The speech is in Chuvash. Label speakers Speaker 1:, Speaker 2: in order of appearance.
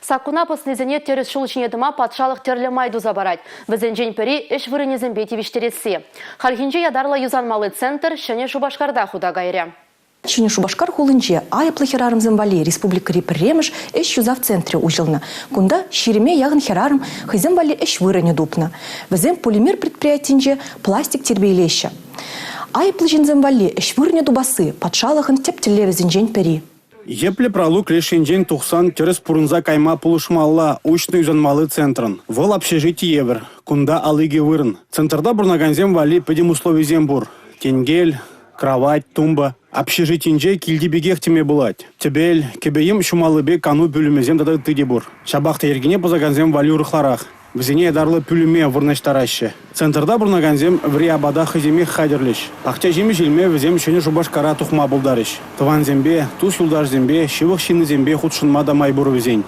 Speaker 1: Саккуна пӑснисене тӗрӗс ҫул ҫине тӑма патшалӑх тӗрлӗ май туса парать. Вӗсенчен пӗри – ӗҫ вырӑнӗсемпе тивӗҫтересси. Хальхинче ятарлӑ юсанмалли центр Ҫӗнӗ Шупашкарта хута кайрӗ.
Speaker 2: Ҫӗнӗ Шупашкар хулинче айӑплӑ хӗрарӑмсем валли республикӑри пӗрремӗш ӗҫ юсав центрӗ уҫӑлнӑ. Кунта ҫирӗме яхӑн хӗрарӑм хӑйсем валли ӗҫ вырӑнӗ тупнӑ. Вӗсем полимер предприятинче пластик тирпейлеҫҫӗ. Айӑплӑ ҫынсем валли ӗҫ вырӑнӗ тупасси патшалӑхӑн тӗп тӗллевӗсенчен пӗри.
Speaker 3: Йӗплӗ пралук леш енчен тухсан тӗрӗс пурӑнса кайма пулӑшмалла уҫнӑ юсанмалли центрӑн. Вӑл общежити евӗр. Кунта 52 вырӑн. Центрта пурӑнакансем валли пӗтӗм условисем пур. Тенкел, кравать, тумба. Общежитинче килти пекех теме пулать. Тӗпел, кӗпе-йӗм ҫумаллипе кану пӳлӗмӗсем тата ытти те пур. Ҫапах та йӗркене пӑсакансем валли урӑхларах. Вӗсене ятарлӑ пӳлӗме вырнаҫтараҫҫӗ. Центрта пурӑнакансем вӗри апата хӑйсемех хатӗрлӗҫ. Пахча ҫимӗҫ илме вӗсем Ҫӗнӗ Шупашкара тухма пултарӗҫ. Тӑвансемпе, тус-юлташсемпе, ҫывӑх ҫыннисемпе хутшӑнма та май пур вӗсен.